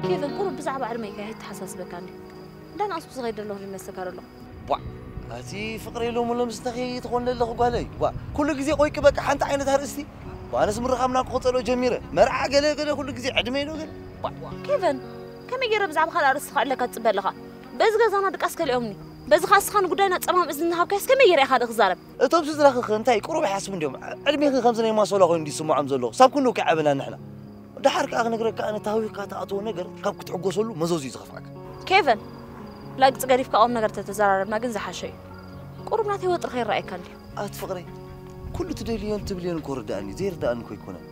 ኬቨን፣ ቁሩብ ብዛዕባ ዕድመይ ከ ኣይተሓሳስበካን ድዩ? እንዳንኣስኩ ዝኸይድ ዘለኹ ይመስለካ ዘሎ። ቧዕ! እቲ ፍቕሪ ሎሚ ሎምስ እንታይ ትኾን ዘለኹ ጓለይ? ቧዕ! ኩሉ ግዜ ቆይቂ በቃ ሓንቲ ዓይነት ኣርእስቲ። ቧዕ! ኣነስ ምርኻብና ክቕጸሎ ጀሚረ። መርዓ ገለ ገለ ኩሉ ግዜ ዕድመ ኢሎ ገለ። ቧዕ! ኬቨን፣ ከመይ ገይረ ብዛዕባ ካልእ ኣርእስቲ ከዕለካ ትጽበ ኣለኻ? በዚ ገዛና ድቃስ ከሊኦምኒ። በዚ ኸኣ እስኻ ንጉዳይና ጸማም እዝኒ እናሃብካዮስ ከመይ ገይረ እየ ካልእ ክዛረብ? እቶም ስድራኺ ኸ እንታይ ቁሩብ ይሓስቡ እንድዮም? ዕድሜኺ ከምዚ ናይ ማሶላ ኮይኑ ድዩ ዝስምዖም ዘሎ? ክሳብ ክንድኡ ከይዓበና ንሕና። ደሓር ከኣ ክነግረካ፣ ኣነ ታዊኽካ ትኣትዎ ነገር ካብ ክትሕጎሰሉ መዘዙ እዩ ዝኸፍኣካ። ኬቨን፣ ላግጺ ገዲፍካ ቁም ነገር ተተዘራረብና ግን ዝሓሸ እዩ። ቁሩብ ናተይ ወጥሪ ከይረኣየካ እንድዩ። ኣቲ ፍቕረይ፣ ኩሉ ትደልዮን ትብልዮን እኮ ርድኣኒ፣ ዘይርድኣኒ እኮ ኣይኮነን።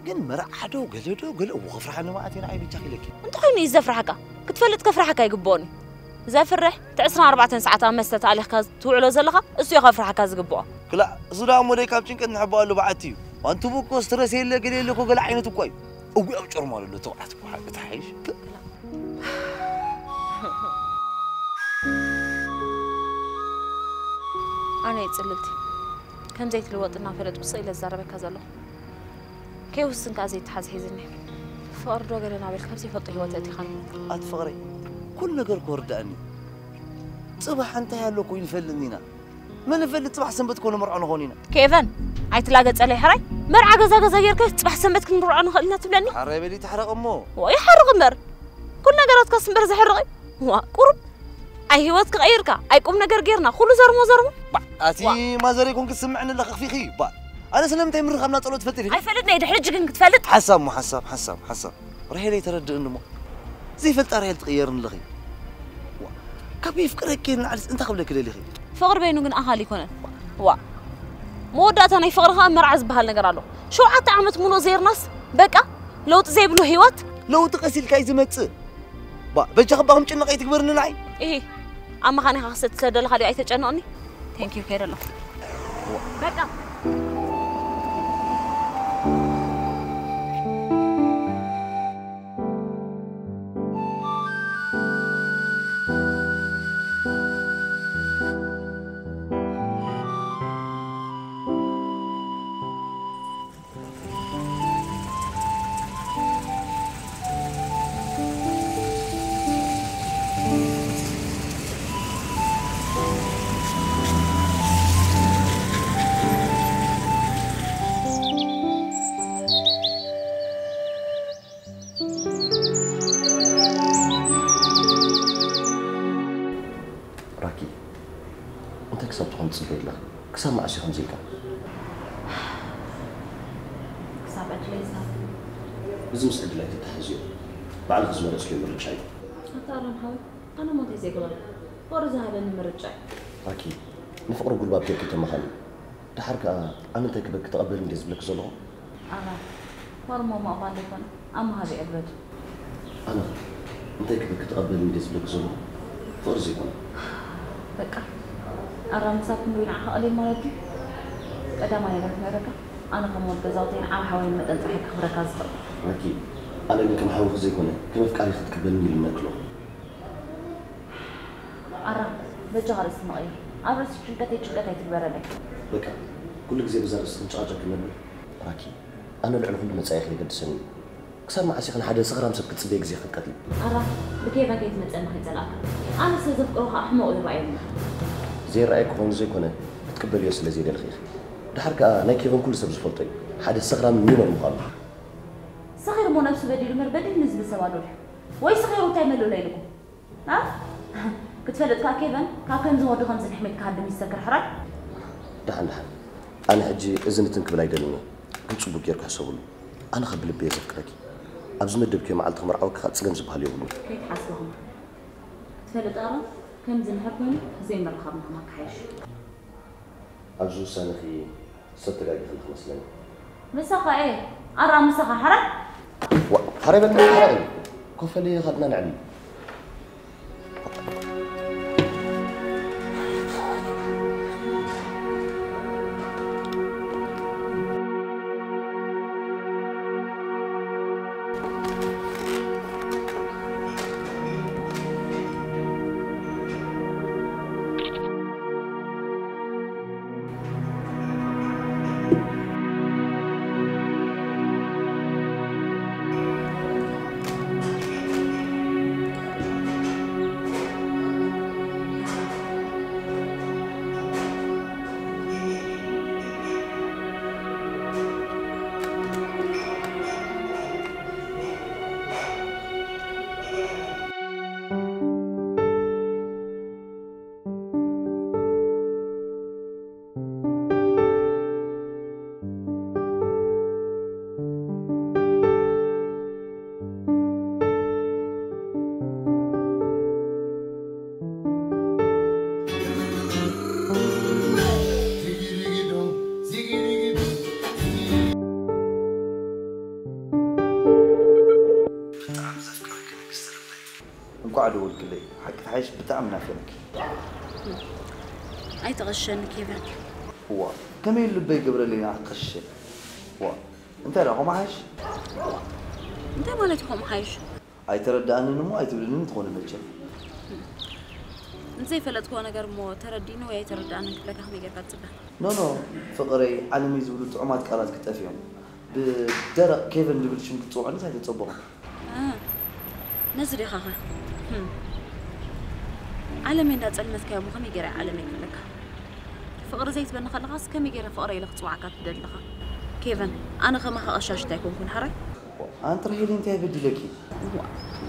ግን መርዓ ዶ ገለ ዶ ገለ፣ እዎ ከፍርሓኒ መዓት እየ ንዓይ በጃኺ ኢለኪ። እንተኾይኑ እዩ ዘፍርሓካ? ክትፈልጥ ከፍርሓካ ኣይግብኦን እዩ። ዘፍርሕ፣ እቲ ዕስራን ኣርባዕተን ሰዓት ኣብ መስተ ተኣሊኽካ ትውዕሎ ዘለኻ፣ እሱ እዩ ከፍርሓካ ዝግብኦ። ክላእ፣ እሱ ደኣ እሞ ደይ ካብ ጭንቀት ንሕብኣሉ በዓቲ እዩ። ዋንትቡ እኮ ስትረስ የለ፣ ገለ የለ እኮ፣ ገለ ዓይነት እኮ እዩ። እጉ ኣብ ጨርማ ኣሎ፣ ተባዕት እኮ ሓቂ ተሓይሽ። ኣነ እየ ጽልልቲ። ከም ዘይትልወጥ እናፈለጥኩ ስቕ ኢለ ዝዛረበካ ዘለኹ። ከይውስን ከኣ ዘይተሓዝ ሒዝኒ። ፍቕሪ ዶ ገለ ናበልካ ኣብ ዘይፈልጦ ህይወት ኣእቲኻኒ። ኣቲ ፍቕረይ፣ ኩሉ ነገር እኮ ርድኣኒ። ጽባሕ እንታይ ኣሎ እኮ ይንፈልጥኒ ኢና። መን ንፈልጥ ጽባሕ ሰንበት እኮ ንመርዖ ንኾን ኢና። ኬቨን፣ ኣይትላገጸለይ ሕራይ። መርዓ ገዛ ገዛ ጌርካ ጽባሕ ሰንበት ክንምርዖ ንኽእል ኢና ትብለኒ? ሓራይ በሊ ትሕረቕ እሞ። ወይ ሓርቕ እምበር። ኩሉ ነገራትካስ እምበር ዘሕርቕ እዩ። ዋ፣ ቁሩብ ኣይ ህይወት ክቐይርካ፣ ኣይ ቁም ነገር ጌርና፣ ኩሉ ዘርሞ ዘርሞ። ባ፣ ኣቲ ዋ። ማዘረይ ኮንኪ ትስምዕኒ ኣለኺ ክፊኺ። ባ፣ ኣነ ስለምንታይ ምርኻብና ጸሎት ትፈልጢ ዲኺ? ኣይፈልጥን እየ፣ ድሕሪ ሕጂ ግን ክትፈልጥ። ሓሳብ እሞ ሓሳብ፣ ሓሳብ፣ ሓሳብ። ራሄለይ ተረድእኒ እሞ። ዘይፈልጣ ራሄል ትቕየርኒ ኣለኺ። ዋ፣ ካብ የፍቅረኪ ንላዕሊ እንታይ ክብለኪ ደሊኺ? ፍቕሪ በይኑ ግን ኣኻሊ ኣይኮነን። ዋ። መወዳእታ ናይ ፍቕሪ ኸኣ መርዓ ዝበሃል ነገር ኣሎ። ሸውዓተ ዓመት ሙሉእ ዜርናስ፣ በቃ፣ ለውጢ ዘይብሉ ህይወት። ለውጢ ቀስ ኢልካ እዩ ዝመጽእ። ባ፣ በጃኺ እባ ከም ጭንቕ ኣይትግበርኒ ንዓይ። እሂ፣ ኣብ መኻኒኻ ክሰቲ ስለ ዘለኻ ድዩ ኣይተጨንቕኒ? ቴንክ ዩ፣ ከይደ ኣለኹ። በቃ። ራኪ፣ እንታይ ክሳብ ትኾን ትጽበይ ኣለኺ? ክሳብ መዓስ እዩ ከምዚ ኢልካ? ክሳብ ዕድለይ ዝሃብ። እዚ ምስ ዕድል ኣይትተሓዝዮ። ባዕልኺ ዝመረጽክዮ ምርጫ እዩ። ኣታ ኣራም ሓወይ፣ ኣነ ሞተይ ዘይገበርኩ። ፍቕሪ ዝሃበኒ ምርጫ እዩ። ራኪ፣ ንፍቕሪ ጉልባብ ጌርኪ ተመኻኒ። ደሓር ከኣ ኣነ እንታይ ክበኪ ተቐበልኒ እንድየ ዝብለኪ ዘለኹ? ኣራ፣ ፎርሞ ምቕባል ዘይኮነ፣ ኣብ ምሃብ ይዕግበት እዩ። ኣነ እንታይ ክበኪ ተቐበልኒ እንድየ ዝብለኪ ዘለኹ? ፍቕሪ ዘይኮነ። በቃ፣ ኣራ፣ ንሳብ ክንደይ ንዓኻ ቀልየን ማለት ድዩ? ቀዳማይ ነገር ክነግረካ፣ ኣነ ከም ወድ ገዛውተይን ዓቢ ሓወይን መጠን ጥራሕ ከኽብረካ ዝኽእል። ራኪ፣ ኣነ ግን ከም ሓውኺ ዘይኮነ፣ ከም ኣፍቃሪኺ ክትቅበልኒ ይልምነኪ ኣለኹ። ኣራ፣ በጃኻ ርእስኺ ምቕይር። ኣብ ርእሲ ጭንቀተይ ጭንቀት ኣይትግበረለይ። በቃ፣ ኩሉ ግዜ በዛ ርእሲ ክንጨቃጨቅ ክነብር። ራኪ፣ ኣነ ልዕሊ ኩሉ መጻኢኺ የገድሰኒ እዩ። ክሳብ መዓስ ኢኺ ንሓደ ሰኽራም ሰብ ክትጽበይ ግዜ ክትቀትሊ? ኣራ፣ ብኬቨን ከይትመጸኒ ከይጸላእካ። ኣነ ስለ ዘፍቅሮ ከኣ ሕሞቕ ይረኣየኒ። ዘይረኣየኪ ኮይኑ ዘይኮነ፣ ክትቅበልዮ ስለ ዘይደለኺ ኢኺ። ደሓር ከኣ ናይ ኬቨን ኩሉ ሰብ ዝፈልጦ እዩ። ሓደ ሰኽራምን ሚኖን ምዃኑ። ሰኺሩ እሞ ነብሱ በዲሉ እምበር በዲልኒ ዝብል ሰብ ኣሎ ድዩ? ወይ ሰኺሩ እንታይ መለሎ ኢልኩም? ኣ? ክትፈልጥ ከኣ ኬቨን፣ ካብ ከምዚ ወዲ ከምዚ ንሕሜት ክሃድም ይዝተክር ሕራይ? ደሓን፣ ደሓን። ኣነ ሕጂ እዚ ንትን ክብል ኣይደልን እየ። ግን ጽቡቅ ጌርኪ ሕሰብሉ። ኣነ ከ ብልቢ እየ ዘፍቅረኪ። ኣብ ዝመደብክዮ መዓልቲ ክምርዓወኪ ከኣ ጽገም ዝበሃል የብሉን። ከይትሓስቢ ኹን። ትፈልጥ ኣሮን፣ ከምዚ እንድሕር ኮይኑ ዘይምርኻብና ከማካ ሓይሽ። ኣብዚ ውሳነኺ ሰብ ተጋጊኺ ኣለኺ መስለኒ። ምሳኻ እየ። ኣራ ምሳኻ ሓራይ? ዋ፣ ሓራይ በቃ ሓራይ። ኮፍ በሊ ካልእና ንዕልል። ብጣዕሚ ዘፍቅረኪ ንግስቲ ልበይ። እንቋዕ ደወልክለይ። ሓቂ ተሓይሽ ብጣዕሚ ናፊቕኪ። ኣይትቐሸኒ ኬቨን። እዋ፣ ከመይ ኢሉ ልበይ ይገብረለይ ንዓኺ ክቐሽሸ? እዋ፣ እንታይ ደኣ፣ ከምኡ ሓይሽ? እንታይ ማለት እዩ ከምኡ ሓይሽ? ኣይተረድኣንን እሞ ኣይትብልንን ትኾኒ መቸም። ንዘይፈለጥክዎ ነገር እሞ ተረዲእኒ ወይ ኣይተረድኣንን ክብለካ ከመይ ጌርካ ትጽበ? ኖ፣ ኖ፣ ፍቕረይ፣ ዓለመይ ዝብሉ ጥዑማት ቃላት ክጠፍዮም። ብደረቕ ኬቨን ዝብል ሽም ክትጽውዖንስ ኣይተጸበኹን። እ፣ ነዚ ዲኻኸ? ህም። ዓለመይ እንዳጸልመትካዮ እሞ ከመይ ገይረ እየ ዓለመይ ክብለካ? ፍቕሪ ዘይትበኒ ከለኻስ ከመይ ገይረ ፍቕረይ ኢለ ክጽውዓካ ትደሊ ኣለኻ? ኬቨን፣ ኣነ ከማኻ ቀሻሽት ኣይኮንኩን፣ ሓራይ? ኣንቲ ራሄል እንታይ በዲለኪ? እዋ፣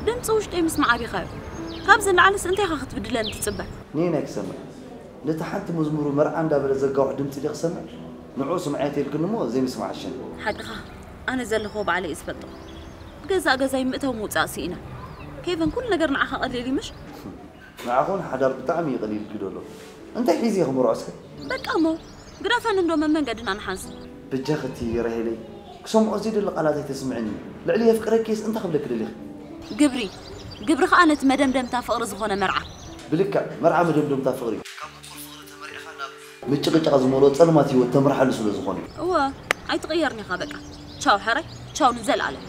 ድምፂ ውሽጠይ ምስማዕ ኣቢኻዮ። ካብዚ ንላዕልስ እንታይ ኢኻ ክትብድለኒ ትጽበ? ነየናይ ክሰምዕ? ነቲ ሓንቲ መዝሙሩ መርዓ እንዳበለ ዘጋውሕ ድምፂ ድየ ክሰምዕ? ንዕኡ ስምዓዮ ተይልክኒ እሞ ዘይምስማዕ ኣሸኒ። ሓቅኻ፣ ኣነ ዘለኽዎ ባዕለይ እየ ዝፈልጦ። ብገዛእ ገዛይ ምእታው ምውፃእ ስኢነ። ኬቨን፣ ኩሉ ነገር ንዓኻ ቀሊል እዩ ምሽ? ንዓኹን ሓዳር ብጣዕሚ እዩ ቀሊልኪ ዘሎ። እንታይ ሒዘ እየ ክምርዖ እስከ? በቃ እሞ፣ ግደፈኒ እንዶ መመንገድና ንሓንስ። በጃኺ እቲ ራሄለይ፣ ክሰምዖ ዘይደሊ ቃላት ኣይተስምዕኒ። ልዕሊ የፍቅረኪስ እንታይ ክብለኪ ደሊኺ? ግብሪ፣ ግብሪ ኸኣ ነቲ መደምደምታ ፍቕሪ ዝኾነ መርዓ። ብልክዕ፣ መርዓ መደምደምታ ፍቕሪ። ካብ ምቁር ፍቕሪ ተመሪዕኻ ናብ ምጭቕጫቕ ዝመልኦ ጸልማት ህይወት ተምርሓሉ ስለ ዝኾነ። እወ፣ ኣይትቕየርን ኢኻ በቃ። ቻው ሕራይ፣ ቻው ንዘለኣለም።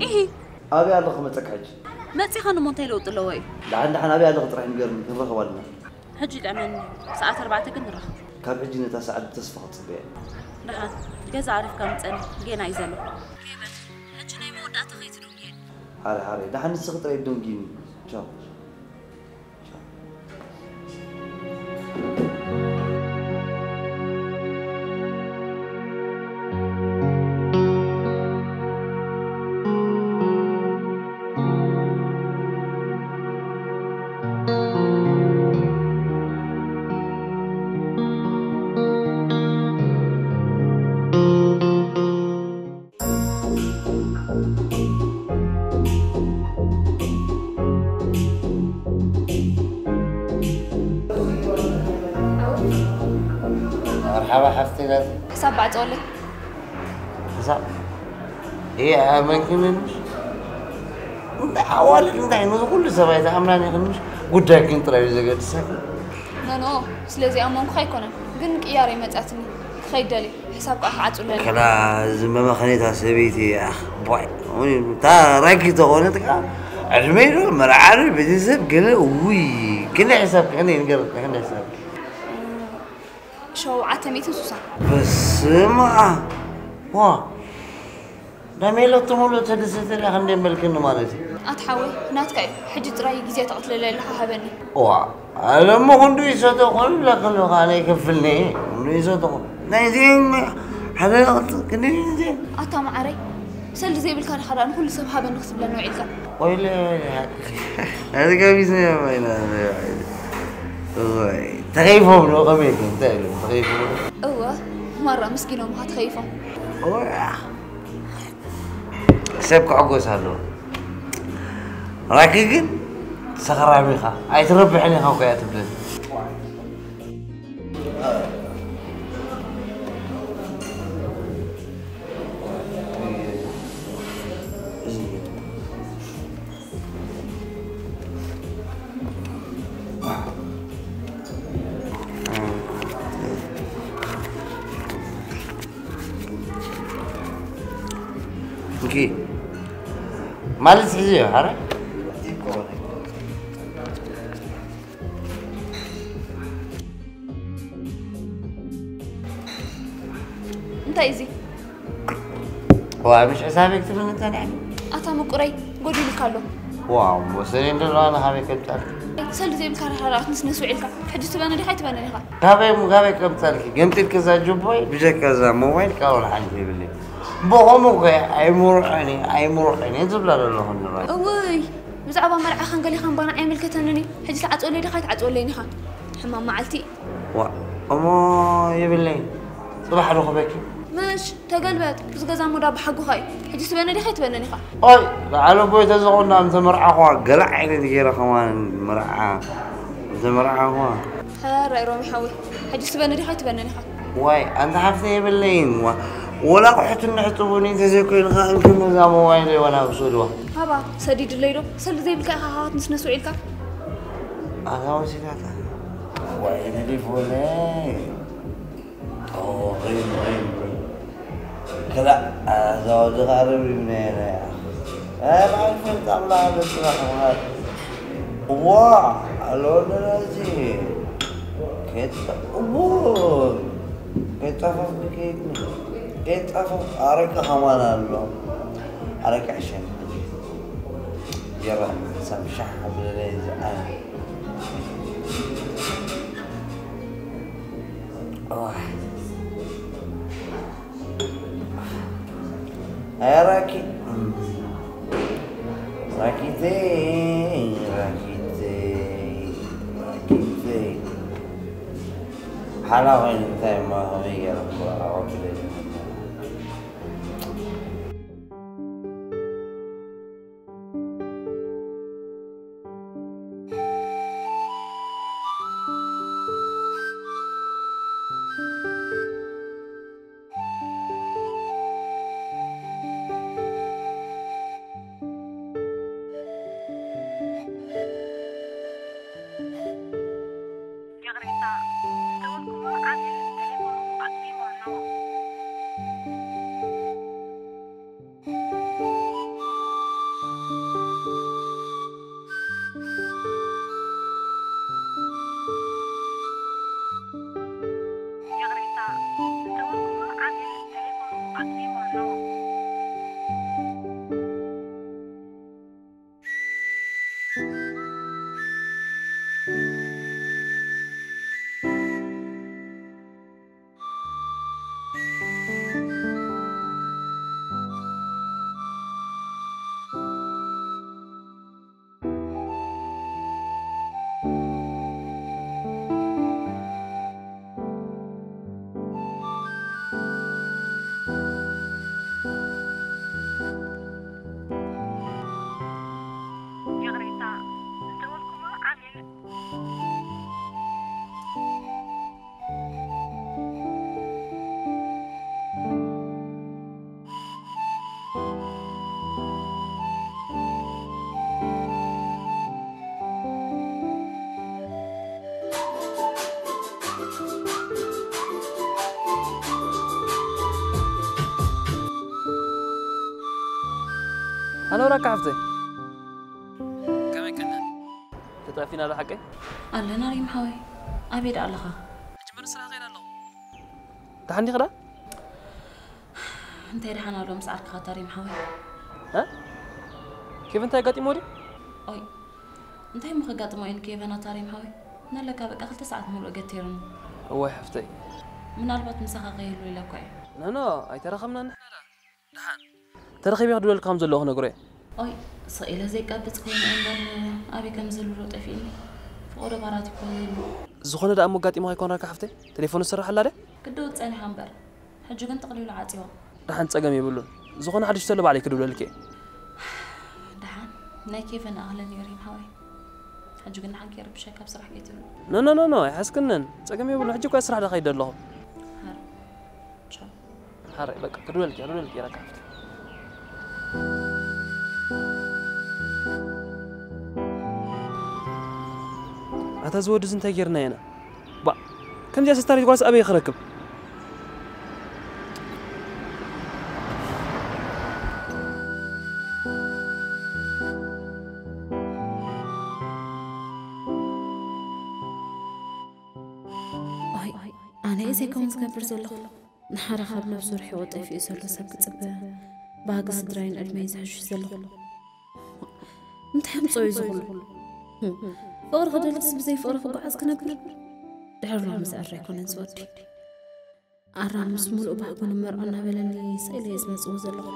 ኢሂ። ኣበይ ኣለኹ መጸክ ሕጂ? መጺኻኒ እሞ እንታይ ለውጢ ኣለዎ እዩ? ደሓን ደሓን ኣበይ ኣለኹ ጥራሕ ንገርኒ፣ ክንራኸብ ኣለና። ሕጂ ይጥዕመኒ፣ ሰዓት ኣርባዕተ ግን ንራኸብ። ካብ ሕጂ ነታ ሰዓት ብተስፋ ክጽበያ እየ። ደሓን፣ ገዛ ዓሪፍካ ምጸኒ፣ ጌና እዩ ዘሎ። ኬቨን፣ ሕጂ ናይ መወዳእታ ከይትደንጉየኒ። ሓራይ፣ ሓራይ፣ ደሓን ንስኺ ጥራይ ደንጉይኒ። ቻው። መርሓባ ሓፍተይ ናተይ። ክሳብ ባዕጾለይ። ክሳብ? ይሄ ኣመንኪ ምንሽ? እንታይ ኣዋልድ እንታይ ነዚ ኩሉ ሰብ ኣይትኣምናን ኢኽን ምሽ? ጉዳይክን ጥራይ እዩ ዘገድሰክን። ኖኖ፣ ስለዚ ኣመንኩኻ ኣይኮነን፣ ግን ቅያር መጻትኒ ክኸይድ ደልየ። ሕሳብ ከዓ ክዓጹለኒ። ከላ ዝመመኸኔታ ሰበይቲ ኣኽ፣ ቦይ። እታ ራኪ ተኾነት ከዓ ዕድመ ኢሉ መርዓሪ ቤተሰብ ገለ ውይ። ክንደይ ሕሳብ ክንደይ ንገር ክንደይ ሕሳብ ሸውዓተ ሚእትን ሱሳን በስማ ዋ ዳሜሎ ትሙሉ ተደሰተላ ክንደይ መልክን ማለት እዩ። ኣት ሓወይ፣ ናትካ እዩ። ሕጂ ጥራይ ግዜ ተቕትለለ ኣለኻ ሃበኒ። ዋ ኣለሞ ክንዱ ይሰቶ ኮን ለክሉ ካነ ይከፍልኒ። ክንዱ ይሰቶ ኮን ናይ ዜን ሓደ ለክቱ ክንዲ ዜን ኣታ መዓረይ፣ ሰልዲ ዘይብልካ ዲኻ ደኣ ንኹሉ ሰብ ሃበኒ ክትብለኒ ውዒልካ? ወይለ ኣዚ ጋቢስ ናይ ባይና ተኸይፎም ነው ከመይ እንታይ ኢሉ ተኸይፎም እወ፣ ማራ ምስኪኖም ኻ ተኸይፎም። ሰብ ክዕጎስ ኣለዎ። ራኪ ግን ሰኽራም ኢኻ ኣይትረብሕን ኢኻ እኮ እያ ትብለኒ። ኦኬ ማለት ሕዚ እዩ ሓረ እንታይ እዚ ዋይ ምሽ ሕሳበይ ክትብል እንተን ኣታ ምቁረይ ጎዲልካ ኣሎ ዋው ወሰኔ እንደለዋ ንካበይ ከምጻልክ ሰልዲ ዘይብልካ ራራኣት ንስነስ ውዒልካ ሕጂ ትበነ ዲኻ ኣይትበነን ኢኻ ካበይ ሙጋበይ ከምጻልኪ ገምጢልክ እዛ ጅቦይ ብጀካ እዛ ሞባይል ካብኡ ንሓንቲ የብለይ ብኸምኡ ከ ኣይምርዖን እየ ኣይምርዖን እየ ዝብላ ዘለኹ ንራይ እውይ ብዛዕባ መርዓኻን ገሊኻን ባና ኣይምልከተንን እዩ ሕጂ ትዓፅወለይ ዲኻ ኣይትዓፅወለይን ኢኻ ሕማም መዓልቲ ዋ እሞ የብለይ ፅባሕ ዶ ክበኪ ምሽ ተገልበጥ እዚ ገዛ እሞ ዳቦ ሓጎኻ እዩ ሕጂ ትበነ ዲኻ ኣይትበነን ኢኻ ኦይ በዓል ኣቦይ ተዘኾንዳ ምተመርዓኹዋ ገለ ዓይነት ገይረ ከማን መርዓ ምተመርዓኹዋ ሕራይ ሮሚ ሓወይ ሕጂ ትበነ ዲኻ ኣይትበነን ኢኻ ዋይ ኣንታ ሓፍተ የብለይን ዋ ወላ ኣቑሑት እንሕፅቡኒ እንተዘይኮይኑ ከዓ እንክም እዛ ሞባይለይ ዋላ ውሰድዋ ሃባ ሰዲድለይ ዶ ሰልዲ ዘይብልካ ኢኻ ሃዋት ንስነስ ውዒልካ ኣታ ወሲዳታ ዋይ ተሌፎነይ ክላእ እዛ ወዲ ከዓ ረብሪብናያ ናይ ኣልፍን ጣቕላ በስራሕ ማለት እዋ ኣለወለና እዚ ከይጠ እዎ ከይጠፋፍ ከይድ ከይጠፋፍ ኣረቂ ከማን ኣሎ ኣረቂ ዕሸን ቢራ ሓምሳ ሻሕ ብለለይ ዝኣ ኣያ ራኪ ራኪተይ ራኪተይ ራኪተይ ሓላ ኮይኑ እንታይ እሞ ከመይ ገይረ ክወራዖ ክደሊ ሃሎ ራካ ሓፍተይ። ከመይ ቀኒኺ? ተጣፊና ዶ ሓቀይ? ኣለና ሪም ሓወይ። ኣበይ ደኣ ኣለኻ? ሕጂ መን ስራሕ ከይደ ኣለኹ። ደሓን ዲኺ ደኣ? እንታይ ደሓን ኣሎ ምስ ዓርክኻ ታሪም ሓወይ? እ? ኬቨን እንታይ ኣጋጢሞ ድዩ? ኦይ፣ እንታይ እሞ ከጋጥሞ እዩ ንኬቨን ኣታሪም ሓወይ? ነለካ በቃ ክልተ ሰዓት ሙሉእ ገቲሩኒ። እዋይ ሓፍተይ። ምናልባት ምሳኻ ከይህሉ ኢለ እኮ እየ። ኖ፣ ኖ፣ ኣይተራኸብናን ንሕና ደኣ። ደሓን። ተረኺበ ክድውለልካ ከም ዘለኹ ክነግሮ እየ። ኦይ፣ ስቕ ኢለ ዘይቀብጽ ኮይኑ እምበር ኣበይ ከም ዝህሉ ዶ ጠፊእኒ። ፍቖዶ ባራት እኮ ይህሉ። ዝኾነ ደኣ እሞ ኣጋጢሙ ከይኮን ራካ ሓፍተይ? ቴሌፎኑ ዝሰርሕ ኣላ ድያ? ክትድውል ጸኒሓ እምበር። ሕጂ ግን ጠቕሊሉ ዓጽዋ። ደሓን ጸገም የብሉን። ዝኾነ ሓድሽ ተሎ ባዕለይ ክድውለልኪ እየ። ደሓን፣ ናይ ኬቨን ኣኽለኒ እዩ ሪም ሓወይ። ሕጂ ግን ደሓን ከይረብሸካ ኣብ ስራሕ ከይትህሉ። ኖ፣ ኖ፣ ኖ፣ ኖ፣ ኣይሓዝክንን። ጸገም የብሉን። ሕጂ እኳ ስራሕ ዶ ከይደ ኣለኹ። ሃር። ቻው። ሓራይ በቃ ክድወልኪ፣ ክድወልኪ ራካ ሓፍቲ። ኣታ እዚ ወዲ እዚ እንታይ ጌርና ኢና? ባ፣ ከምዚኣ ሰስታሪት ጓልስ ኣበይ ክረክብ? ኣይ፣ ኣነ እየ ዘይከውን ዝገብር ዘለኹ። ንሓደ ካብ ነብሱ ርሒቑ ጠፊኡ ዘሎ ሰብ ክጽበ፣ ባህጊ ስድራይን ዕድመይን ዘሕሽሽ ዘለኹ። እንታይ ኣምጽኦ እዩ እዚ ኩሉ? ፍቕሪ ክደልስ ብዘይ ፍቕሪ ክጓዓዝ ክነብር? ድሕሪ ሎሚ ዝዕረ ኣይኮነን ዝወዲ። ኣራም ምስ ሙሉእ ባህጉ ንመርዖ እናበለኒ ስኢለ እየ ዝመጽዎ ዘለኹ።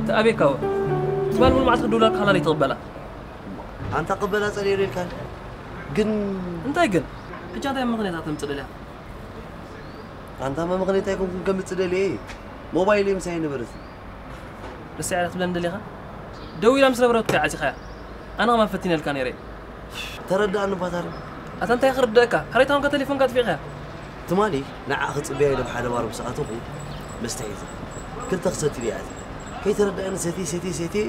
ተኣቤካ ወ-፣ ትማል ሙሉ መዓልቲ ክድውለልካ ከላ ለይትቕበላ። ኣንታ ቅበላ ጸልየሉ ኢልካ ግን እንታይ ግን? ሕጂ እንታይ ምኽንያት ተምጽእ ደልያ? ኣንታ መምኽንያት ኣይኮንኩን ከምጽእ ደልየ እየ። ሞባይለይ ምሳይ ነበረት። ደስ ያለ ትብለን ደሊኻ? ደው ኢላ ምስ ነበረት እኮ ዓጺኻያ። ኣነ ከማን ፈቲነልካ ነይረ። ተረዳእኒ ባታሪ። ኣታ እንታይ ክርደእካ? ሓረይታ ኮንካ ቴሌፎንካ ኣጥፊእኻያ። ትማሊ ንዓ ክጽበያ ኢለ ብሓደ ባር ምስ ኣተኹ መስተ ሒዘ። ክልተ ክሰቲ ኢለ ኣትየ። ከይተረዳእኒ ሰትየ፣ ሰትየ፣ ሰትየ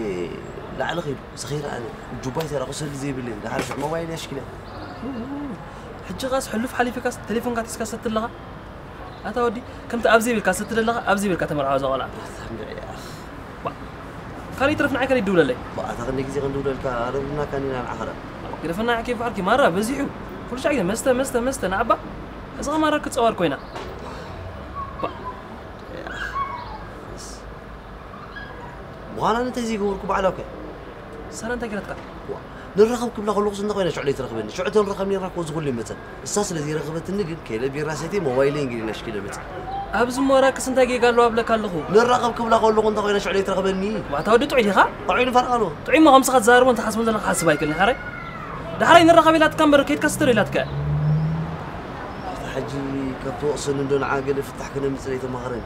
ላዕሊ ኸይዱ። ሰኺረ ኣነ። ጁባይ ተራ ክሰሊ ዘይብለይ። ደሓር ሽዑ ሞባይል ኣሽኪለ። ሕጂ ኸስ ሕሉፍ ሓሊፍካስ ቴሌፎንካ ሒዝካ ሰቲ ኣለኻ? ኣታ ወዲ፣ ከምቲ ኣብዚ ኢልካ ሰቲ ዘለኻ፣ ኣብዚ ኢልካ ተመርዓዋ እዛ ቆልዓ። ኣታ እንድዒ ኣኽ። ባ-፣ ካልእ ይትረፍ ንዓይ ካልእ ይድውለለይ። ባ-፣ ኣታ ክንደይ ግዜ ክንድውለልካ፣ ኣረምና ካኒና ንዓኻ ደኣ። ግደፈና ያኬ ባርኪ፣ ማራ በዚሑ። ኩሉ ሻዕ ግዜ መስተ፣ መስተ፣ መስተ፣ ንዓባ። እዚ ኸ ማራ ክትጸዋር ኮይና። ባ-፣ ምዃና እንታይ ዘይገበርኩ ባዕላ እኮ እያ። ሳራ እንታይ ገይራትካ? ዋ፣ ንራኸብ ክብላ ከለኹስ እንተ ኮይና ሽዑ ለይትረኽበኒ። ሽዑ ተንራኸብ ኔርና እኮ እዚ ኩሉ ይመጸን። እሳ ስለ ዘይረኸበትኒ ግን ከይለ ቢራ ሰትየ ሞባይለይ እንግዲህ ናሽኪለ መጸ። ኣብዚ እሞ ራክስ እንታይ ጌጋ ኣለዋ እብለካ ኣለኹ። ንራኸብ ክብላ ከለኹ እንተ ኮይና ሽዑ ለይትረኽበኒ። ዋ፣ እታ ወዲ ጥዑይ ዲኻ? ጥዑይ ንፈርቓ ኣለዎ። ጥዑይ እሞ ከምስኻ ትዛረቦ እንተ ሓስቦ ዘለኻ ሓስብ ኣይክእልን ሓራይ። ዳሕራይ ንራኸብ ኢላትካ እምበር ከይድካ ስተር ኢላትካ እያ። ኣታ ሕጂ ካብ ትወቕሰኒ እንዶ ንዓ ገለ ፍታሕ ክነምጽእ ለይተማኸረኒ።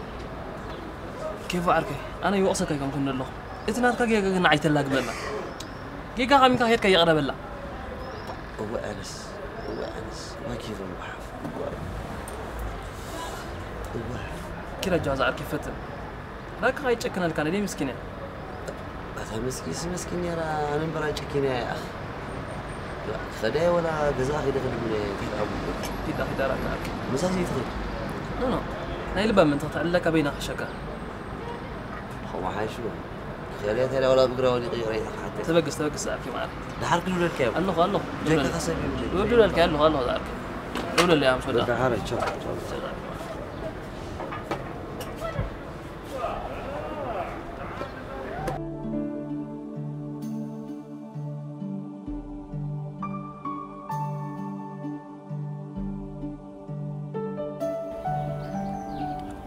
ኬፎ ዓርከይ፣ ኣነ ይወቕሰካ ኣይኮንኩን ዘለኹ። እቲ ናትካ ጌጋ ግን ንዓይ ተላግበላ። ጌጋ ካሚካ ሄድካ ይቕረ በላ። እወ ኣነስ፣ እወ ኣነስ፣ እወ ኬፎ ምጉሓፍ፣ እወ፣ እወ። ኪድ ኣጆኻ ዝዓርከይ ፈትን። ራካ ኣይጨክነልካን፣ እደይ ምስኪን እያ። ኣታ መስኪንስ መስኪን ነይራ፣ ኣነ እምበር ኣይጨኪን እያ ይኣኽ። ክኸዳ እየ ወላ ገዛ ኺደ ክድግነ እንታይ ደኣ ብሎ። ኪዳ ኪዳ ራካ ዓርከይ። ምሳይ ዘይትኸይድ? ኖ፣ ኖ። ናይ ልባ ምእንቲ ከተዕልለካ በይና ክሕሸካ። ከምኡ ሓይሹ። ክኸዳ እየ ተላ ወላ ብእግራ ወዲቐ ይቕሬታ ክሓተካ። ተበግስ፣ ተበግስ ዝዓርከይ መዓር። ደሓር ክድውለልካ እየ። ኣለኹ፣ ኣለኹ። ጀካ ከሰብ ይብለይ። ክድውለልካ እየ፣ ኣለኹ፣ ኣለኹ ዝዓርከይ። ደውለለይ ኣም ሶዳ። ደሓር ቻው፣ ቻው። ቻው ዝዓርከይ መዓር።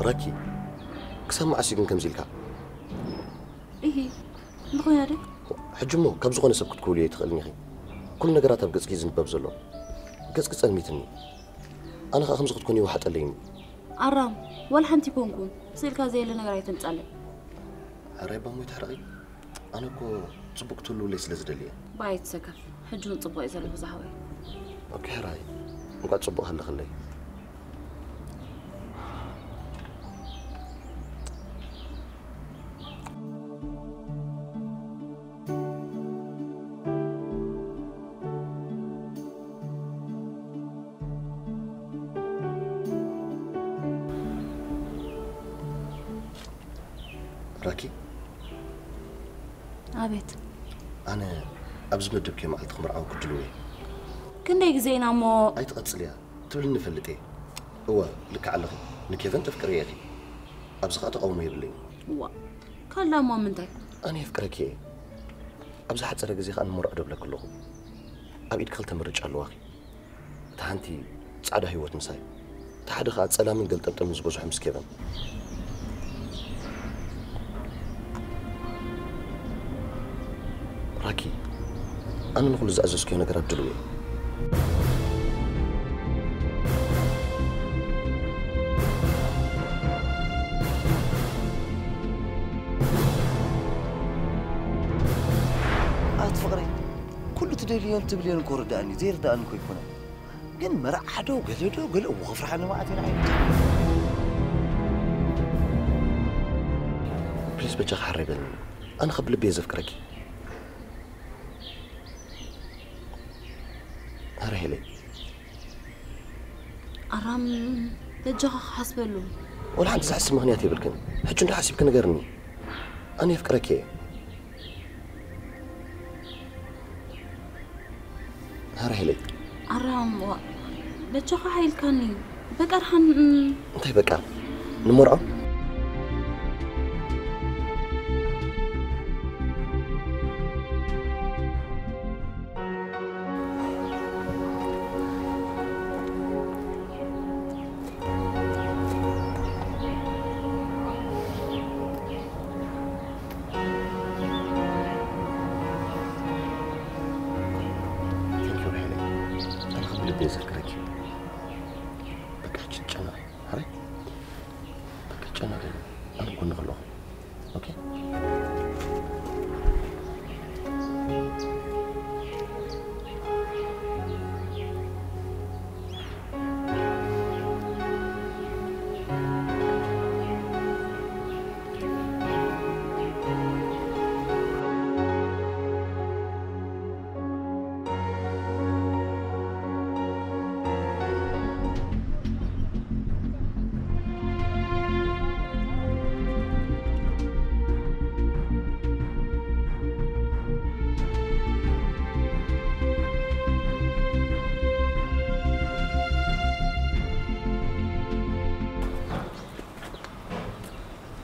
ራኪ፣ ክሳብ መዓስ እዩ ግን ከምዚ ኢልካ? ኢሂ፣ እንተኾይና ዶ? ሕጂ እሞ ካብ ዝኾነ ሰብ ክትክውልዮ ኣይትኽእልን ኢኺ። ኩሉ ነገራት ኣብ ገጽኪ እዩ ዝንበብ ዘሎ። ገጽኪ ጸልሚትኒ። ኣነ ኸኣ ከምዚ ክትኮኒ ይወሓጠለይኒ። ኣራም፣ ዋላ ሓንቲ ኮንኩን ስልካ ዘየለ ነገር ኣይተምጻለይ። ሕራይ ባሞይ ትሕረቒ። ኣነ እኮ ጽቡቅ ትህልውለይ ስለ ዝደሊ እየ። ባይ ትሰከፍ። ሕጂ እውን ጽቡቅ እዩ ዘለኹ ዝሓወይ። ኦኬ ሕራይ፣ እንኳዕ ጽቡቅ ሃለኽለይ። ራኪ፣ ኣቤት። ኣነ ኣብዚ መደብ ከይመዓልቲ ክምርዓው ክድልው እየ። ክንደይ ግዜ ኢና እሞ? ኣይትቐጽልያ ትብልኒ እፈልጥ እየ። እወ፣ ልክዕ ኣለኺ። ንኬቨን ተፍቅርዮ ኢኺ። ኣብዚ ኸኣ ተቓውሞ የብለይን። ዋ፣ ካልእ እሞ ምንታይ? ኣነ የፍቅረኪ እየ። ኣብ ዝሓጸረ ግዜ ኸኣ ንመርዖ ደብለኪ ኣለኹ። ኣብ ኢድኪ ክልተ ምርጫ ኣለዋኺ። እታ ሓንቲ ጻዕዳ ህይወት ምሳይ፣ እታ ሓደ ኸኣ ጸላምን ገልጠምጠምን ዝበዝሖ ምስ ኬቨን። ራኪ፣ ኣነ ንኹሉ ዝኣዘዝክዮ ነገራት ድሉው እየ። ኣቲ ፍቕረይ፣ ኩሉ ትደልዮን ትብልዮን እኮ ርድኣኒ፣ ዘይርድኣኒ እኮ ኣይኮነን። ግን መርዓ ዶ ገለ ዶ ገለ እዎ ክፍርሓኒ መዓት ኢና ዓይነት። ፕሊስ በጃኻ ሕራይ በልኒ። ኣነ ከብልቢ እየ ዘፍቅረኪ። ኣረ ሄለይ። ኣራም በጃኻ ክሓስበሉ። ወላ ሓንቲ ዝሕስብ ምኽንያት የብልክን። ሕጂ እንዶ ሓሲብኪ ንገርኒ። ኣነ የፍቅረኪ እየ። ኣረ ሄለይ። ኣራም ዋ፣ በጃኻ ሓይልካኒ። በቃ ድሓን እንታይ በቃ? ንመርዖ? Thank you ሄለይ። ኣነ ከም ብልቢ እየ ዘፍቅረኪ። በቃ ሕጂ ጨነቕ። ሕራይ? በቃ ጨነቕ። ኣነ ጎንኺ ኣለኹ። ኦኬ?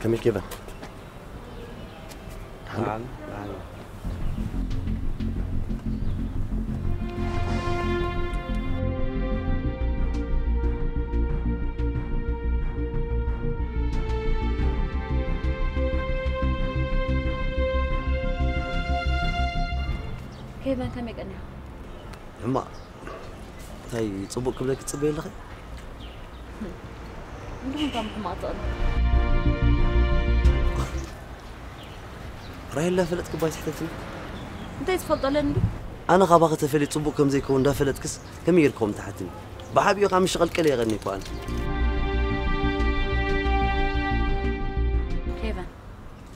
ከመይ ኬቨን? ደሓን ዶ? ደሓን፣ ደሓን። ኬቨን ከመይ ቀኒኻ? ሕማቕ። እንታይ ጽቡቕ ክብለኪ ትጽበዪ ኣለኺ? እንድኹም ከም ሕማቕ ትቕኒ። ራሄል እንዳፈለጥኪ እባ ኣይትሕተትኒ። እንታይ ትፈልጦ ኣለኒ እንዲ? ኣነ ካባኺ ተፈልየ ጽቡቕ ከም ዘይከውን እንዳፈለጥክስ ከመይ ጌርኪ ከምኡ ትሓትኒ? ብዓቢኡ ካብ ምሽቐልቀል እየ ቀኒእኩ ኣነ። ኬቨን፣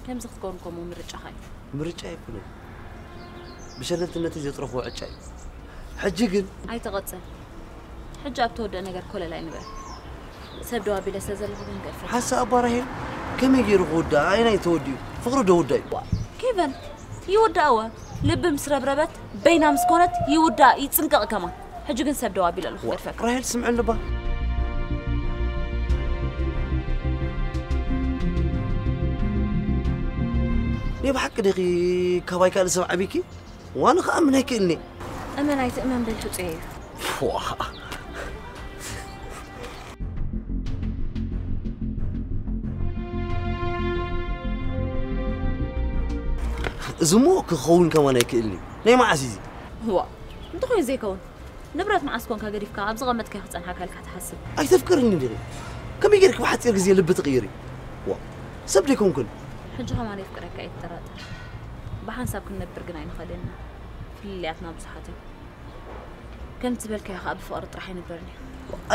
ከምዚ ክትከውን ከምኡ ምርጫኻ እዩ። ምርጫ ኣይኮነን። ብሸለልትነተይ ዘጥረኽዎ ዕጫ እዩ። ሕጂ ግን ኣይትቐጽል። ሕጂ ኣብ ተወድአ ነገር ኮለል ኣይንበል። ሰብ ደው ኣቢለ ስለ ዘለኹ ግን ገድፈካ። ሓሳብ ኣባ ራሄል ከመይ ገይሩ ክውዳእ? ኣየናይ ተወዲኡ? ፍቕሪ ዶ ውዳእ እዩ? ዋ፣ ኬቨን፣ ይውዳእ እወ። ልቢ ምስ ረብረበት፣ በይና ምስ ኮነት፣ ይውዳእ፣ ይጽንቀቕ ከማን። ሕጂ ግን ሰብ ደው ኣቢለ ኣለኹ፣ ዋ፣ ገድፈካ። ራሄል ስምዕኒ እባ። ናይ ብሓቂ ዲኺ ካባይ ካልእ ሰብ ዓቢኪ? ዋና ኸኣ ምን ኣይክእልኒ። እመን ኣይትእመን በል፣ ሕጹየ እዩ። ዋ። እዚ እሞ ክኸውን ከማን ኣይክእልኒ። ናይ መዓስ እዩ እዚ? ዋ፣ እንተኾይኑ ዘይከውን። ንብረት መዓስ ኮንካ ገዲፍካ ኣብ ዝቐመጥካዮ ክጸንሓካ ኢልካ ትሓስብ? ኣይተፍቅርኒ ዲኺ? ከመይ ጌርክ ብሓጺር ግዜ ልቢ ትቕይሪ? ዋ፣ ሰብ ደይኮንኩን። ሕጂ ከማን የፍቅረካ ኣይትጠራጠር። ብሓንሳብ ክንነብር ግን ኣይንኽእልን ኢና። ፍልልያትና ብዙሓት እዮም። ከምቲ ዝበልካዮ ከዓ ብፍቕሪ ጥራሕ ኣይንበርን እዩ።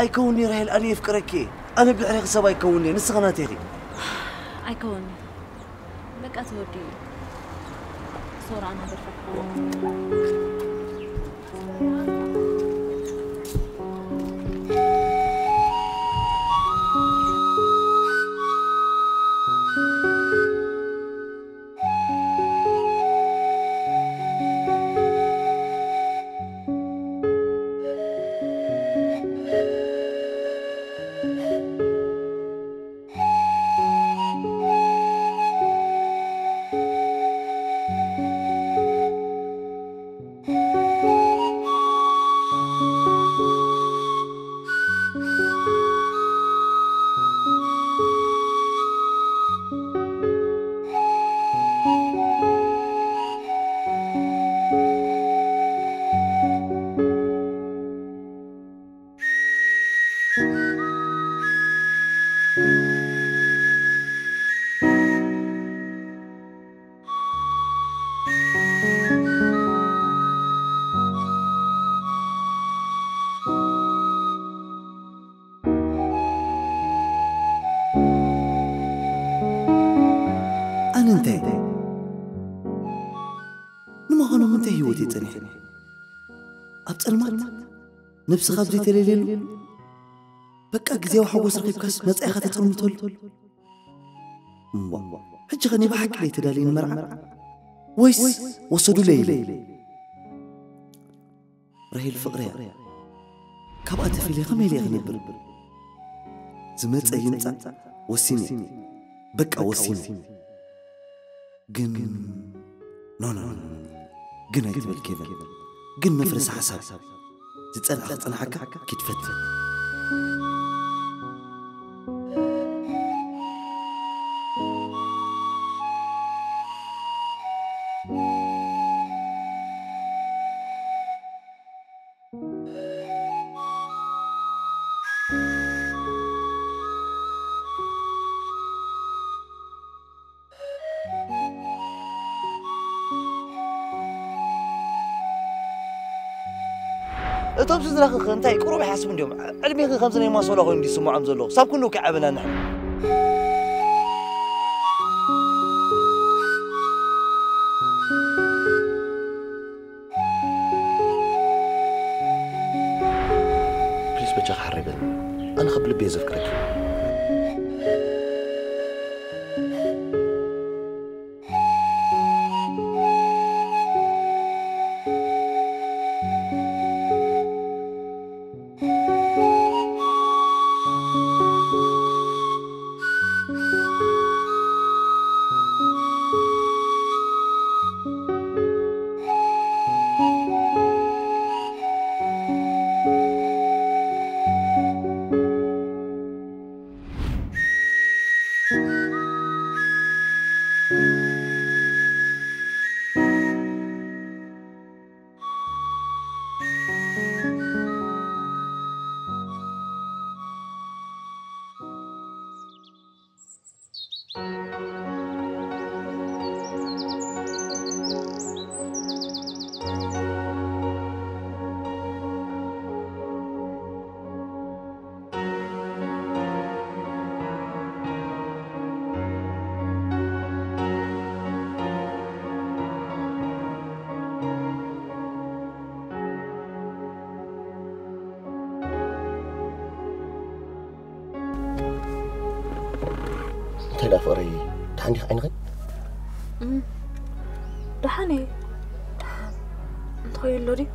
ኣይከውንኒ ራሄል፣ ኣነ የፍቅረኪ እየ። ኣነ ብድሕሬኺ ሰብ ኣይከውንኒ እየ፣ ንስኺ ናተይኺ። ኣይከውንኒ። በቃ ተወዲኡ እዩ። ሶራ ኣናገርፈካ። ኣነ እንታይ? ንምዃኑ ምንታይ ህይወት እየ ጸኒሐ? ኣብ ጸልማት? ነብስኻ ኣብ ዘይተለልየሉ? በቃ ግዜያዊ ሓጎስ ረኺብካስ መጻኢኻ ተጸልምተሉ? እምቧ፣ ሕጂ ኸ ናይ ብሓቂ ድየ ተዳልየ ንመርዓ? ወይስ ወሰዱለይ ኢለ? ራሄል ፍቕረይ እያ። ካብኣ ተፈልየ ከመይ ኢለ እየ ክነብር? ዝመጸ ይምጻእ፣ ወሲነ። በቃ ወሲነ። ግን፣ ኖ፣ ኖ፣ ኖ፣ ኖ። ግን ኣይትበል ኬቨን። ግን መፍረሲ ሓሳብ። ዝጸንሐ ክጸንሓካ ኪድ ፈትን። እቶም ስድራኺ ከ እንታይ ቁሩብ ይሓስቡ እንድዮም? ዕድሜኺ ከምዚ ናይ ማሶላ ኮይኑ እንድዩ ዝስምዖም ዘሎ። ክሳብ ክንድኡ ከ ዓበና ንሕና። ፕሊስ በጃኻ ሕራይ በል። ኣነ ከብ ልቢ እየ ዘፍቅረኪ። እንታይ ደኣ ፍቕረይ፣ ደሓን ዲኺ ዓይንኺ? ደሓን እየ። እንታይ ኣሎ ድዩ?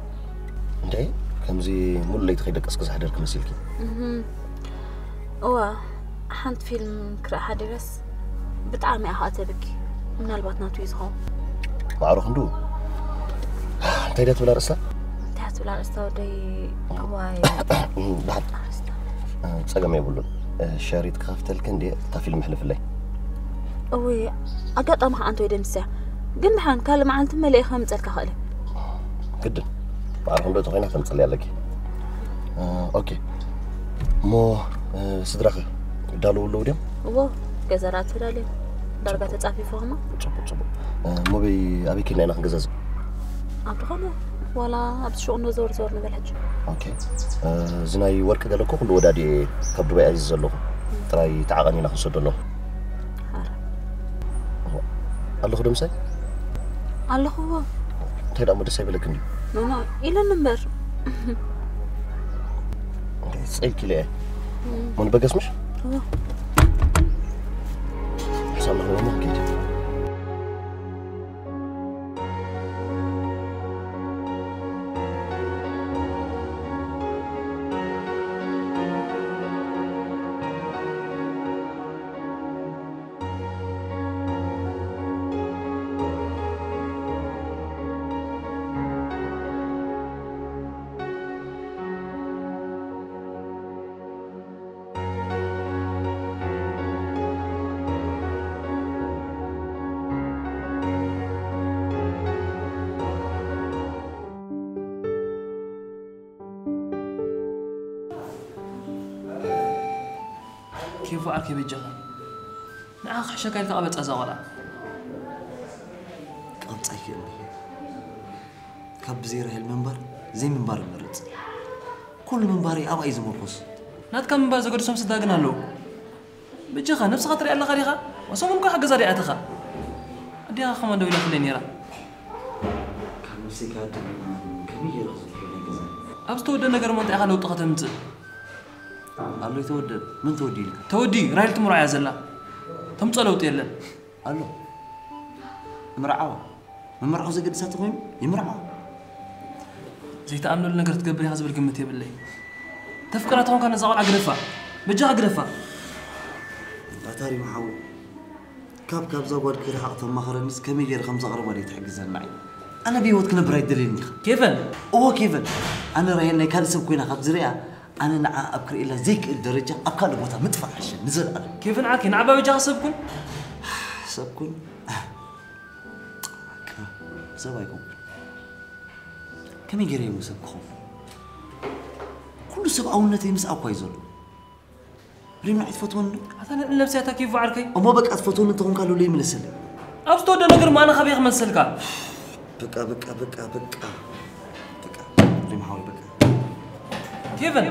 እንታይ ከምዚ ሙሉ ለይቲ ከይደቀስኪ ዝሕደርኪ መሲልኪ? እዋ፣ ሓንቲ ፊልም ክርኢ ሓዲረስ ብጣዕሚ እያ ከዓ ተብኪ። ምናልባት ናቱ እዩ ዝኸውን። ማዕሮ ክንዱ እንታይ ደኣ ትብል ኣርእስታ? እንታይ ትብል ኣርእስታ ወደይ? እዋይ ደሓን ኣርእስታ ጸገም የብሉን። ሸሪጥ ክኸፍተልኪ እንዴ እታ ፊልም ሕልፍለይ። እውይ ኣጋጣሚ ከዓ እንተ ደምስያ ግን ድሓን ካልእ መዓልቲ መሊአ ከምፀልካ ክእል ግድን ማዕረ ክንዶ ተኾይና ከምፅለይ ኣለኪ። ኦኬ እሞ ስድራኸ? ይዳለዉ ኣለዉ ድዮም? እዎ፣ ገዛ ደኣ ተዳልዮም ዳርጋ ተጻፊፉ ኸማ። ጽቡቕ ጽቡቕ። ሞበይ ኣበይ ኬድና ኢና ክንገዛዝእ? ኣብ ዝኾነ ዋላ ኣብ ሹቕ እንዶ ዘወር ዘወር ንበል ሕጂ። ኦኬ። እዚ ናይ ወርቂ ገለ እኮ ኩሉ ወዳዲ ካብ ዱባይ ኣዚዘ ዘለኹ። ጥራይ ተዓቐኒና ክንሰዶ ኣለኹ። ኣለኹ ዶ ምሳይ? ኣለኹዎ። እንታይ ደኣ እሞ ደስ ኣይበለክን ድዩ? ኖኖ ኢለኒ እምበር። ጸይክ ኢለ እየ። ምን በገስ ምሽ? ሕሳብ ንኽበሞ ከይድ። ኬፉ ዓርከይ በጃኻ ንዓ ክሕሸካ ኢልካ ቀበጻ እዛ ቆልዓ። ክቐብጻ ይኽእል እዩ። ካብ ብዘይ ራሄል ምንባር ዘይምንባር እመርጽ። ኩሉ ምንባረይ ኣብኣ እዩ ዝምርኮስ። ናትካ ምንባር ዘገድሶም ስድራ ግን ኣለዉ። በጃኻ ነብስኻ ትርኢ ኣለኻ ዲኻ? ሰሙን እኳ ሓገዛ ደይኣተኻ። ኣዴኻ ከማን ደው ኢላትለይ ነይራ። ካብ ነብሰይ ክሃድም ከመይ ገይረ ክዝክሮ ናይ ገዛ? ኣብ ዝተወደአ ነገር እሞ እንታይ ኢኻ ለውጢ ከተምጽእ? ኣሎ ይተወደድ። መን ተወዲኡ ኢልካ? ተወዲኡ፣ ራሄል ትምርዖ እያ ዘላ። ተምጽኦ ለውጢ የለን። ኣሎ። ምርዓዋ። ምምርዓው ዘገድሳ ተኾይኑ ይምርዓው። ዘይትኣምነሉ ነገር ትገብር ኢኻ ዝብል ግምት የብለይ። ተፍቅራ ተኾንካ ነዛ ቆልዓ ግደፋ። በጃኻ ግደፋ። ኣታ ሪም ሓወይ፣ ካብ ካብዛ ጓል ክርሓቕ ተማኽረንስ ከመይ ገይረ ከም ዘቕርባ ደይ ትሕግዘና እዩ። ኣነ ብህይወት ክነብር ኣይደልየን ኢኻ። ኬቨን! እዎ ኬቨን፣ ኣነ ራሄል ናይ ካልእ ሰብ ኮይና ካብ ዝሪኣ ኣነ ንዓ ኣብ ክርእየላ ዘይክእል ደረጃ ኣብ ካልእ ቦታ ምጥፋእ ሕሸ ንዘለኣለም። ኬቨን ዓርከይ ንዓባ በጃኻ ሰብ ኩን። ሰብ ኩን ሰብ ኣይኮንኩን። ከመይ ገይረ እየ ሰብ ክኸውን? ኩሉ ሰብኣውነተይ ምስኣ እኳ እዩ ዘሎ። ሪም ንዓይ ትፈትወኒ ዶ? ኣታ ንዕል ነብሰይ ኣታ ኪፉ ዓርከይ። እሞ በቃ ትፈትወኒ እንተኾንካ ሉለይ ምለሰለይ። ኣብ ዝተወደ ነገር ማና ካበይ ክመልሰልካ? በቃ በቃ በቃ በቃ በቃ ሪም ሓወይ በቃ። ኬቨን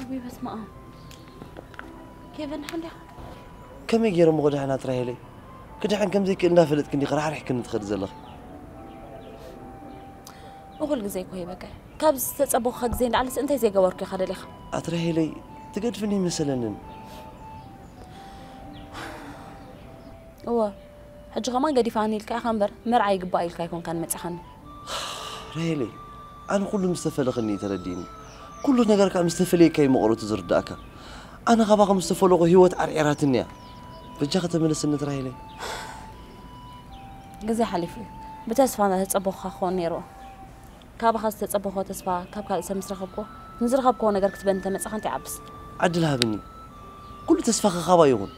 ውይ በስመ ኣብ። ኬቨን ሓንዲኻ ከመይ ገይረ እሞ ክድሕን ኣትራሄለይ? ክድሕን ከም ዘይክእል እንዳፈለጥኪ እንዲኺ ራሕሪሕክኒ ትኸዲ ዘለኺ። እኹል ግዜ እኮ ሂበካ እየ። ካብ ዝተጸበኹኻ ግዜ ንላዕሊስ እንታይ ዘይገበርኩ ኢኻ ደሊኻ? ኣትራሄለይ ትገድፍኒ ኣይመሰለንን። እወ ሕጂ ከማን ገዲፋኒ ኢልካ ኢኻ እምበር መርዓ ይግባእ ኢልካ ኣይኮንካን መጺኻኒ። ራሄለይ ኣነ ኩሉ ምስ ተፈለኽኒ እዩ ተረዲእኒ። ኩሉ ነገር ከዓ ምስ ተፈለየካ እዩ መቐረቱ ዝርዳእካ። ኣነ ካባኻ ምስ ተፈለኹ ህይወት ዓርዒራትኒ እያ። በጃኺ ተመለስኒ ራሄለይ። ግዜ ሓሊፉ እዩ። ብተስፋ እናተጸበኹኻ ክኸውን ነይሩ። ካባኻ ዝተጸበኹዎ ተስፋ ካብ ካልእ ሰብ ምስ ረኸብኩዎ፣ ንዝረኸብክዎ ነገር ክትበኒ እንተመጻኻ እንታይ ይዓብስ? ዕድል ሃብኒ። ኩሉ ተስፋኺ ካባይ ይኹን።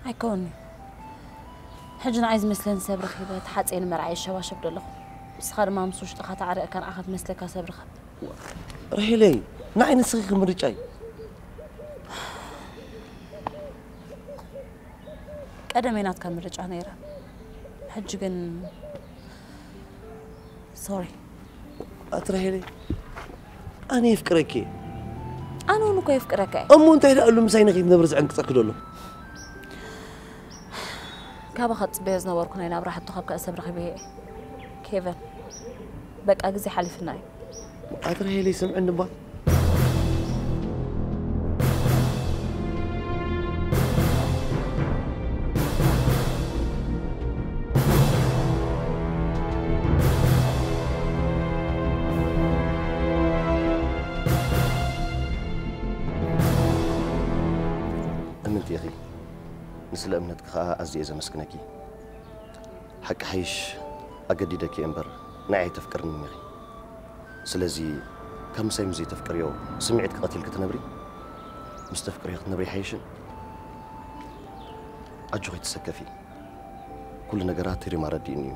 ኣይከውን'ዩ። ሕጂ ንዓይ ዝመስለኒ ሰብ ረኺበ ተሓጽየ ንመርዓ ይሸባሸብ ዘለኹ። ንስኻ ድማ ምስ ውሽጥኻ ተዓሪቕካ ንዓኻ ዝመስለካ ሰብ ርኸብ። ራሄለይ፣ ንዓይ ንስኺ ኢኺ ምርጫይ። ቀደም እየ ናትካ ምርጫ ነይረ። ሕጂ ግን ሶሪ። ኣቲ ራሄለይ፣ ኣነ የፍቅረኪ እየ። ኣነ እውን እኮ የፍቅረካ እየ። እሞ እንታይ ደኣ ኣሎ ምሳይ ንኸይትነብሪ ዝዕንቅጸኪ ዘሎ? ካባኻ ዝጽበዮ ዝነበርኩ ናይ ናብራ ሕቶ ካብ ካልእ ሰብ ረኺበዮ እየ። ኬቨን፣ በቃ ግዜ ሓሊፍና እዩ። ኣቲ ራሄለይ ስምዕኒ እባ። እምንቲ ኢኺ። ንስለ እምነትኪ ኸኣ ኣዝየ እየ ዘመስግነኪ። ሓቂ ሓይሽ ኣገዲደኪ እየ እምበር ንዓይ ኣይተፍቅርንን ኢኺ። ስለዚ ካብ ምሳይ ምስ ዘይተፍቅርዮ ስምዒትኪ ቀቲልኪ ትነብሪ? ምስ ተፍቅርዮ ክትነብሪ ይሓይሽን? ኣጆኺ ኣይትሰከፊ። ኩሉ ነገራት ሪም ኣረዲኡኒ እዩ።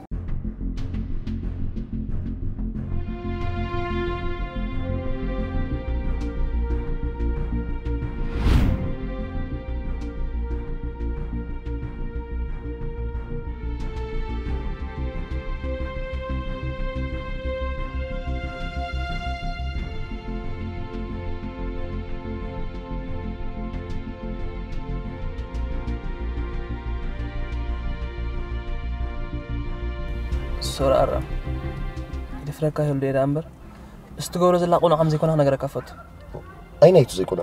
ሶሪ ኣራም፣ ይደፍረካ ይህሉ እየ ደኣ እምበር፣ እሱ ትገብሮ ዘላ ቅኑዕ ከም ዘይኮነ ክነግረካ እፈቱ። ኣይናይቱ ዘይኮነ፣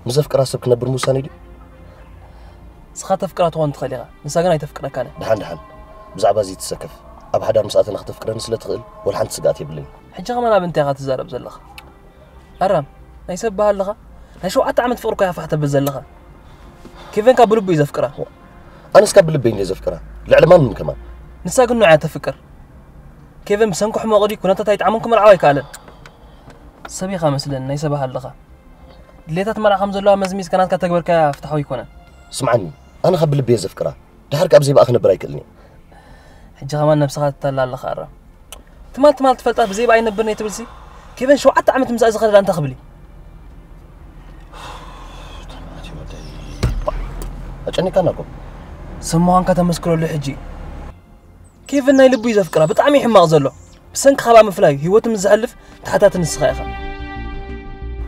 ምስ ዘፍቅራ ሰብ ክነብር ምውሳን እዩ ድዩ? ንስኻ ተፍቅራ ትኾን ትኽእል ኢኻ፣ ንሳ ግን ኣይተፍቅረካን እያ። ደሓን ደሓን፣ ብዛዕባ እዚ ትሰከፍ። ኣብ ሓዳር ምስ ኣተና ክተፍቅረኒ ስለ ትኽእል፣ ወላ ሓንቲ ስግኣት የብለይን። ሕጂ ከማን ኣብ እንታይ ኢኻ ትዛረብ ዘለኻ? ኣራም፣ ናይ ሰብ በሃ ኣለኻ? ናይ ሸውዓተ ዓመት ፍቕሪ እኮ ኢኻ ፋሕ ተብል ዘለኻ። ኬቨን ካብ ብልቡ እዩ ዘፍቅራ። ኣነስ ካብ ብልበይ እንድየ ዘፍቅራ፣ ልዕሊ ማንም ከማን። ንሳ ግን ንዑ እያ ተፍቅር። ኬቨን ብሰንኪ ሕመቑ ድዩ ኩነታት ኣይጠዓሞን ክመርዓዋ ኣይከኣለን። ሰብ ኢኻ መስለኒ፣ ናይ ሰብ በሃ ኣለኻ። ድሌታት መርዓ ከም ዘለዋ መዝሚዝካ ናትካ ተግበርካያ ፍትሓዊ ኣይኮነን። ስምዓኒ፣ ኣነ ካብ ብልበይ እየ ዘፍቅራ። ድሓር ካብ ዘይብኣ ክነብር ኣይክእልን እየ። ሕጂ ከማን ነብስኻ ትታላ ኣለኻ ኣራም። ትማል ትማል ትፈልጣ ብዘይብኣ ኣይነብርን እየ ትብልሲ። ኬቨን ሸውዓተ ዓመት ምስኣ ዝኸደ እንታይ ክብል እዩ? ኣጨኒቃና እኮ። ሰብ ምዃንካ ተመስክረሉ ሕጂ እዩ። ኬቨን ናይ ልቡ እዩ ዘፍቅራ፣ ብጣዕሚ እዩ ሕማቕ ዘሎ። ብሰንኪ ካብኣ ምፍላዩ ህይወቱ ምስ ዘሕልፍ ተሓታቲ ንስኻ ኢኻ።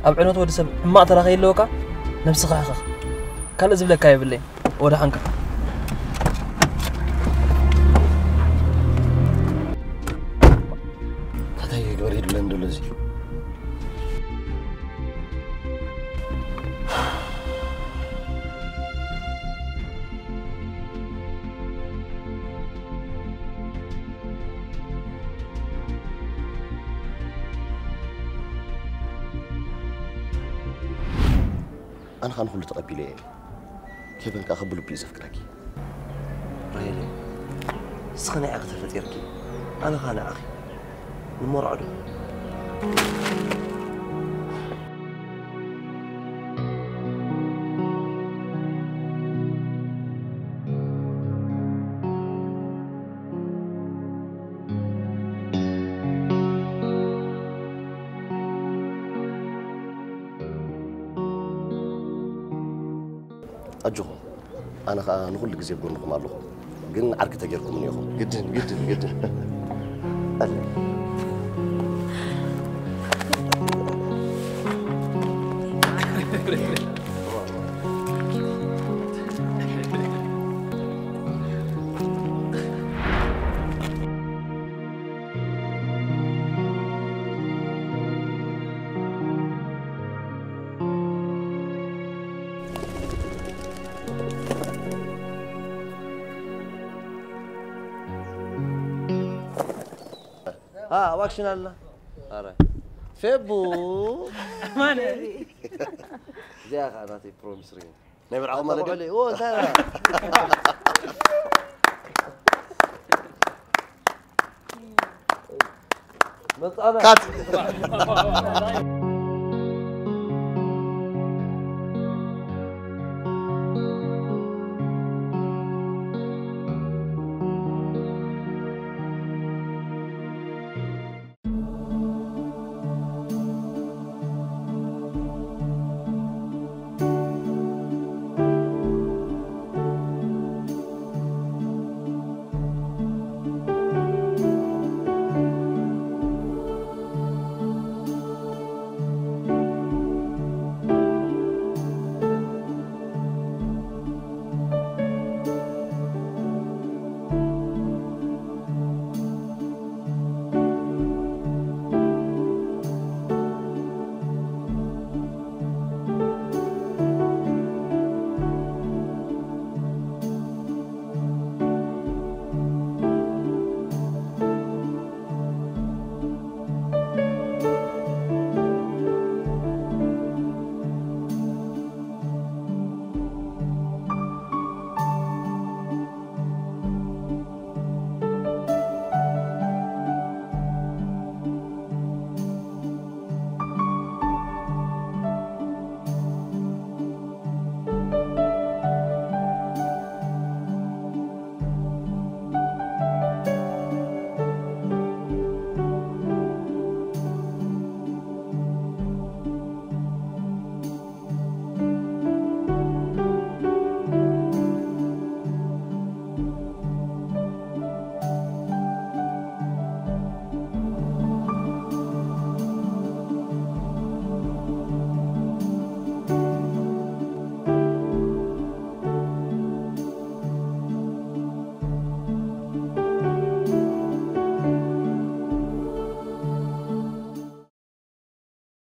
ኣብ ዕንወት ወዲ ሰብ ሕማቕ ተራ ከይህልወካ ነብስኻ ሕኸኽ። ካልእ ዝብለካ የብለይን። ወደሓንካ። እንታይ ይግበር ይድለን ዘሎ እዚ? ኣነ ኸኣ ንኹሉ ተቐቢለ እየ። ኬቨን ከኣ ከብልቡ እዩ ዘፍቅረኪ። ራሄለይ፣ ንስኺ ንዓይ ከተፈጢርኪ፣ ኣነ ኸኣ ንዓኺ። ንመርዖ ዶ? ኣጆኹም፣ ኣነ ኸኣ ንኹሉ ግዜ ኣብ ጎንኹም ኣለኹ። ግን ዓርኪ ተጌርኩምኒ ኢኹም። ግድን፣ ግድን፣ ግድን። ها واكشن الله. ارى. ፌቡ ማነ እዚኣ ከዓ ናተይ ፕሮሚስ ሪንግ ናይ መርዓኹም ማለት ድዩ? መጻና ካት